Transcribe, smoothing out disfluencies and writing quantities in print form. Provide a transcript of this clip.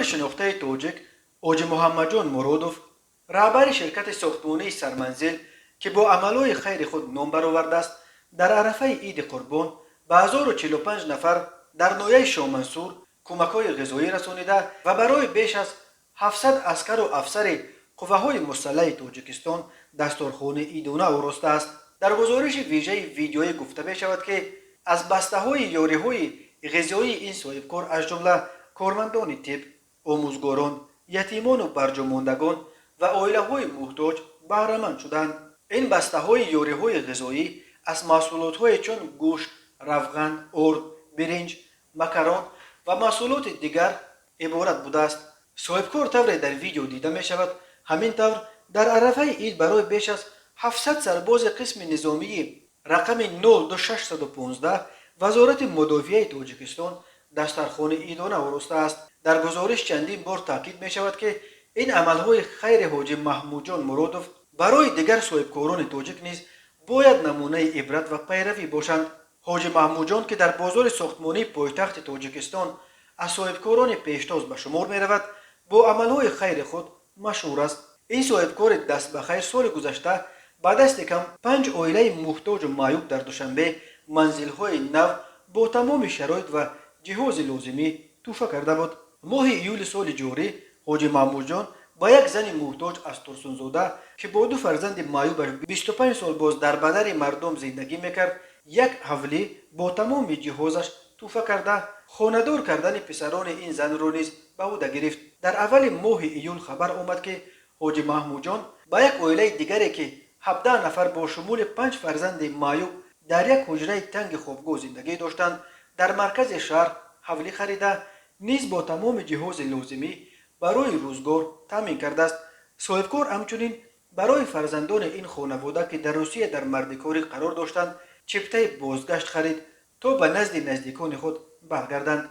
Соҳибкори шинохтаи тоҷик Ҳоҷи Муҳаммадҷон Муродов, раҳбари ширкати сохтмонии «Сарманзил», ки бо амалҳои хайри худ ном баровардааст, дар арафаи Иди Қурбон ба 1045 нафар дар ноҳияи Шоҳмансур кӯмакҳои ғизоӣ расонида ва барои беш аз 700 аскару афсари қувваҳои мусаллаҳи Тоҷикистон дастархони идона оростааст. Дар гузориши вижаи видеоӣ гуфта мешавад, ки аз бастаҳои ёриҳои ғизоии ин соҳибкор, аз ҷумла кормандони тиб, омӯзгорон, ятимону барҷомондагон ва оилаҳои муҳтоҷ баҳраманд шуданд. Ин бастаҳои ёриҳои ғизоӣ аз маҳсулотҳое чун гӯшт, равған, орд, биринҷ, макарон ва маҳсулоти дигар иборат будааст. Соҳибкор, тавре дар видео дида мешавад, ҳамин тавр дар арафаи ид барои беш аз 700 сарбози қисми низомии рақами 02615 Вазорати мудофиаи Тоҷикистон дастархони идона оростааст. Дар гузориш чандин бор таъкид мешавад, ки ин амалҳои хайри Ҳоҷи Маҳмудҷон Муродов барои дигар соҳибкорони тоҷик низ бояд намунаи ибрат ва пайравӣ бошанд. Ҳоҷи Маҳмудҷон, ки дар бозори сохтмонии пойтахти Тоҷикистон аз соҳибкорони пештоз ба шумор меравад, бо амалҳои хайри худ машҳур аст. Ин соҳибкори дастбахайр соли гузашта ба дасти кам панҷ оилаи муҳтоҷу маъюб дар Душанбе манзилҳои нав бо тамоми шароит ва ҷиҳози лозимӣ тӯҳфа карда буд. Моҳи июли соли ҷорӣ Ҳоҷи Маҳмудҷон ба як зани муҳтоҷ аз Турсунзода, ки бо ду фарзанди маъюбаш 25 сол боз дар бадари мардум зиндагӣ мекард, як ҳавлӣ бо тамоми ҷиҳозаш тӯҳфа карда, хонадор кардани писарони ин занро низ ба ӯҳда гирифт. Дар аввали моҳи июл хабар омад, ки Ҳоҷи Маҳмудҷон ба як оилаи дигаре, ки 17 нафар бо шумули панҷ фарзанди маъюб дар як ҳуҷраи танги хобгоҳ зиндагӣ доштанд, дар маркази шаҳр ҳавлӣ харида, низ бо тамоми ҷиҳози лозимӣ барои рӯзгор таъмин кардааст. Соҳибкор ҳамчунин барои фарзандони ин хонавода, ки дар Русия дар мардикорӣ қарор доштанд, чиптаи бозгашт харид, то ба назди наздикони худ баргарданд.